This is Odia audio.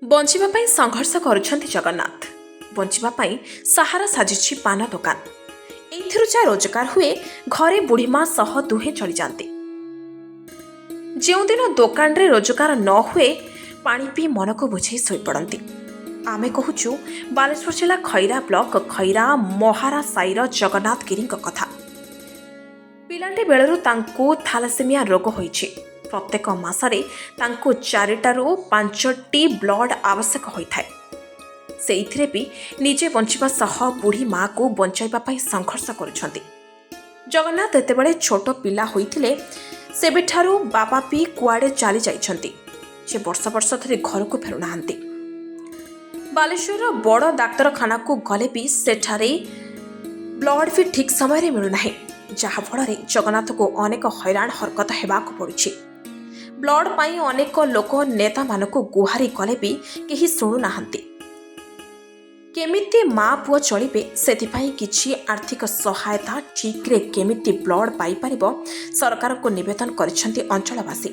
ବଞ୍ଚିବା ପାଇଁ ସଂଘର୍ଷ କରୁଛନ୍ତି ଜଗନ୍ନାଥ। ବଞ୍ଚିବା ପାଇଁ ସାହାରା ସାଜିଛି ପାନ ଦୋକାନ। ଏଇଥିରୁ ଯାହା ରୋଜଗାର ହୁଏ, ଘରେ ବୁଢ଼ୀମା ସହ ଦୁହେଁ ଚଳିଯାଆନ୍ତି। ଯେଉଁଦିନ ଦୋକାନରେ ରୋଜଗାର ନ ହୁଏ, ପାଣି ପିଇ ମନକୁ ବୁଝେଇ ଶୋଇପଡ଼ନ୍ତି। ଆମେ କହୁଛୁ ବାଲେଶ୍ୱର ଜିଲ୍ଲା ଖଇରା ବ୍ଲକ ଖଇରା ମହାରା ସାହିର ଜଗନ୍ନାଥ ଗିରିଙ୍କ କଥା। ପିଲାଟି ବେଳରୁ ତାଙ୍କୁ ଥାଲାସେମିଆ ରୋଗ ହୋଇଛି। ପ୍ରତ୍ୟେକ ମାସରେ ତାଙ୍କୁ 4ଟାରୁ 5ଟି ବ୍ଲଡ୍ ଆବଶ୍ୟକ ହୋଇଥାଏ। ସେଇଥିରେ ବି ନିଜେ ବଞ୍ଚିବା ସହ ବୁଢ଼ୀ ମାଆକୁ ବଞ୍ଚାଇବା ପାଇଁ ସଂଘର୍ଷ କରୁଛନ୍ତି ଜଗନ୍ନାଥ। ଯେତେବେଳେ ଛୋଟ ପିଲା ହୋଇଥିଲେ, ସେବେଠାରୁ ବାପା ବି କୁଆଡ଼େ ଚାଲି ଯାଇଛନ୍ତି। ସେ ବର୍ଷ ବର୍ଷ ଧରି ଘରକୁ ଫେରୁନାହାନ୍ତି। ବାଲେଶ୍ୱରର ବଡ଼ ଡାକ୍ତରଖାନାକୁ ଗଲେ ବି ସେଠାରେ ବ୍ଲଡ୍ ବି ଠିକ୍ ସମୟରେ ମିଳୁନାହିଁ, ଯାହାଫଳରେ ଜଗନ୍ନାଥକୁ ଅନେକ ହଇରାଣ ହରକତ ହେବାକୁ ପଡ଼ୁଛି। ବ୍ଲଡ୍ ପାଇଁ ଅନେକ ଲୋକ ନେତାମାନଙ୍କୁ ଗୁହାରି କଲେ ବି କେହି ଶୁଣୁନାହାନ୍ତି। କେମିତି ମା ପୁଅ ଚଳିବେ, ସେଥିପାଇଁ କିଛି ଆର୍ଥିକ ସହାୟତା, ଠିକ୍ରେ କେମିତି ବ୍ଲଡ୍ ପାଇପାରିବ, ସରକାରଙ୍କୁ ନିବେଦନ କରିଛନ୍ତି ଅଞ୍ଚଳବାସୀ।